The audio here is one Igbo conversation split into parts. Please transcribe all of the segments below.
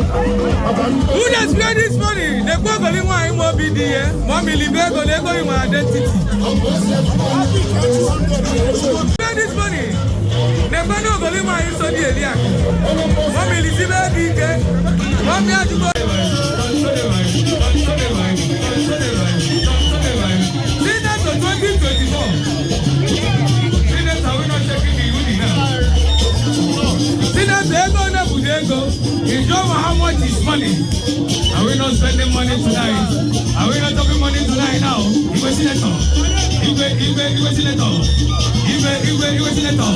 Who dey spray this money? Na-ekwu ogoli nwaanyị nwe obi dị ihe ma ọ milibe ego na ego nwe identity. Spray this money. Na-ekwe na ogoli nwaanyị so dị eli akụ. Ma ọ milizibe ego ike. Ma ọ mịa jụgo. Senator 2024. Senator, we not taking the uni now. Senator, ego na bụ ego. You don't know how much is money. Are we not spending money tonight? Are we not talking money tonight now? Igwe Senator. Igwe, Igwe, Igwe Senator. Igwe, Igwe, Igwe Senator.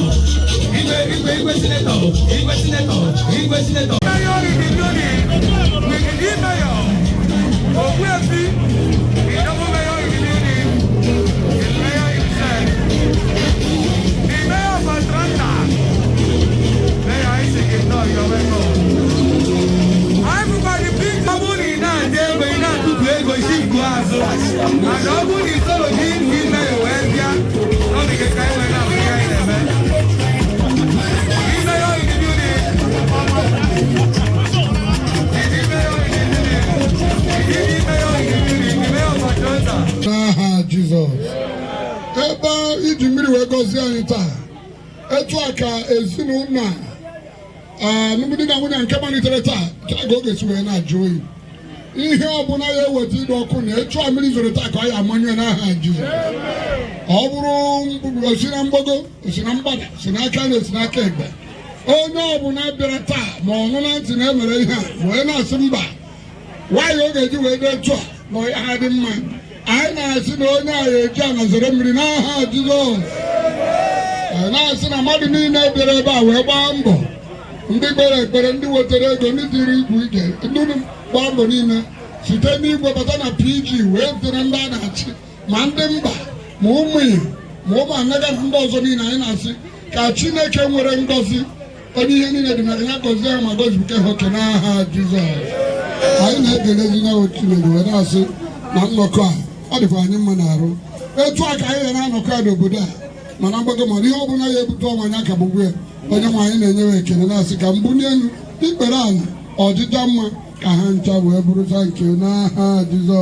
Igwe, Igwe, Igwe Senator. Igwe Senator. Igwe Senator. Mayor in the building. With the mayor. Ogbuefi. The double mayor in the building. The mayor himself. The mayor of Atlanta. Mayor Isaac is not your welcome. Anyị bụkwa the big. Ọ bụrụ na ị na-adị ego, ị na-atụfu ego isi nkụ azụ, mana ọ bụrụ na ị soro gị ime ya wee bịa n'ogige ka anyị wee na-ahụ ihe anyị na-eme. Ime ya in the building. The mayor in the building. The mayor in the building. The mayor of Atlanta. N'aha Jizọs, ebe iji mmiri wee gọzie anyị taa, etu a ka ezinụlọ a, alụmdi na nwunye nke malitere taa taa, ka ọ ga-esi wee na-ajụ oyi. Ihe ọbụla ya eweta ịdị ọkụ na etu a mmiri zoro taa, ka ọ ya amanye n'aha Jizọs. Ọ bụrụ osi na mgbago, osi na mgbada, si n'aka na esi n'aka ekpe, onye ọbụla bịara taa ma ọ nụ na ntị na emere ihe a wee na-asị mba, nwaanyị ọ ga-eji wee dị etu a na ya ha dị mma, anyị na-asị na onye a eji ana zere mmiri n'aha Jizọs. Anyị na-asị na mmadụ niile bịara ebe a wee gbaa mbọ, ndị kpere ekpere, ndị wetara ego, ndị tiri igwu ije, ndị gbaa mbọ niile site n'igwe bata na PG wee butere ndị a na-achị, ma ndị mba, ma ụmụ Igbo, ma ụmụ anaga na ndị ọzọ niile, anyị na-asị ka Chineke nwere ngọzi, onye ihe niile dị n'aka ya, gọzie ha ma gọzibuke ha oke n'aha Jizọs. Anyị na-ekelezi ya Chineke wee na-asị na nnọkọ a, ọ dịkwa anyị mma na-arụ. Etu a ka anyị ga na-anọkọ ya n'obodo a, mana mgbago, mana ihe ọbụla ya ebute ọnwa anya kagbugbu ya. Onye nwe anyị na-enyewe ekele, na-asị ka mbuli elu ikpere ala ọdịda mma ka ha ncha wee bụrụcha nke n'aha Jizọs.